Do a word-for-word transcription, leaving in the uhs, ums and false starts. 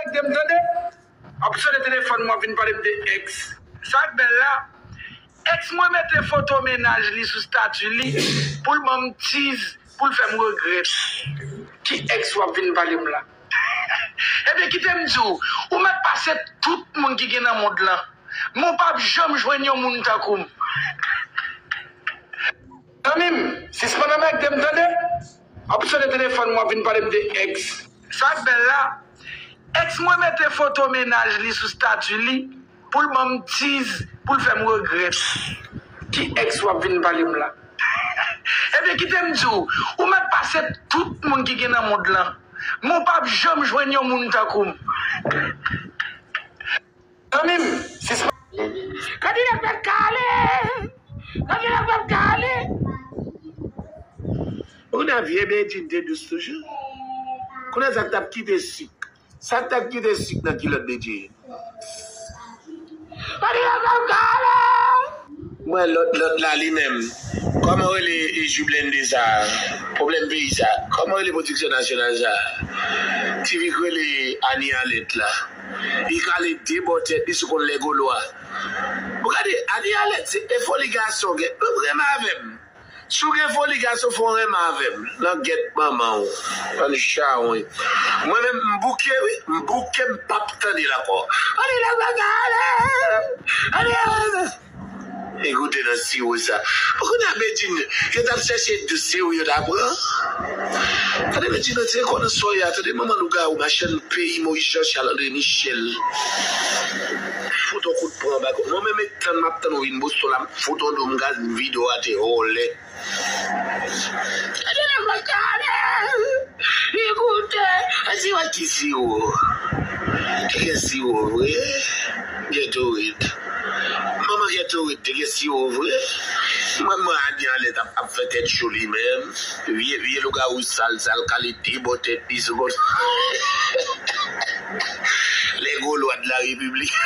Tande m, tande. W ap sone telefòn mwen, w ap vin pale m de ex. Sa k bèl la? Ex mwen mete foto mennaj li sou stati li pou l ban m tiz, pou l fè m regrèt. Ki ex w ap vin pale m la? Ebyen, kite m di w, ou mèt pase tout moun ki gen nan mond lan, men w p ap janm jwenn yon moun tankou m. Zanmi m, sispann anmède m, tande. W ap sone telefòn mwen, w ap vin pale m de ex. Sa k bèl la? Ex mwen mete foto mennaj li sou stati li pou l ban m tiz, pou l fè m regrèt. Ki ex w ap vin pale m la? Ebyen, kite m di w, ou mèt pase tout moun ki gen nan mond lan, men w p ap janm jwenn yon moun tankou m. Zanmi m, sispann. Kadilak p ap kale. Kadilak p ap kale. Ou konnen vye Bedjine te dous toujou. Konnen sa k t ap kite sik. Sa k t ap kite sik nan kilòt Bedjine. Kadilak p ap kale. Mwen, lòt, lòt la, li menm. Kòman rele, e, jou blende sa a? Pwoblèm peyi sa a. Kòman rele pwodiksyon nasyonal sa a? Ti fi k rele Ani Alèt la. Li kale de bò tèt li sou kont Lègolwa. Bon, gade, Ani Alèt, se e foli gason gen. Ou renmen avè m. Si w gen foli gason, fò w renmen avè m. Nan gèt manman w. Bann chawony. Mwen menm, m bouke, wi. M bouke, m p ap tande l ankò. Ani Alèt, Ani Alèt. Ekoute nan siwo sa. Ou konnen Bedjine, yo t ap chèche dous, se ou yo t ap pran. Tande Bedjine, se konnen sa w ye a, tande manman lougawou, machann peyi, Moyiz Jan Chal, André Michel. Fout on kout pran anba kò. Mwen menm, e tann m ap tann ou vin Boston la, m fout on dou, m gaz, m vide w atè, vòlè. Gade la, gade. Ekoute, a di wè ki siwo. Te gen siwo vre. Ghetto Red. Manman Ghetto Red te gen siwo vre. Manman Ani Alèt ap, ap fè tèt cho li menm. Vye, vye lougawou sal, sal, kale de bò tèt li sou kont. Lègolwa de la République.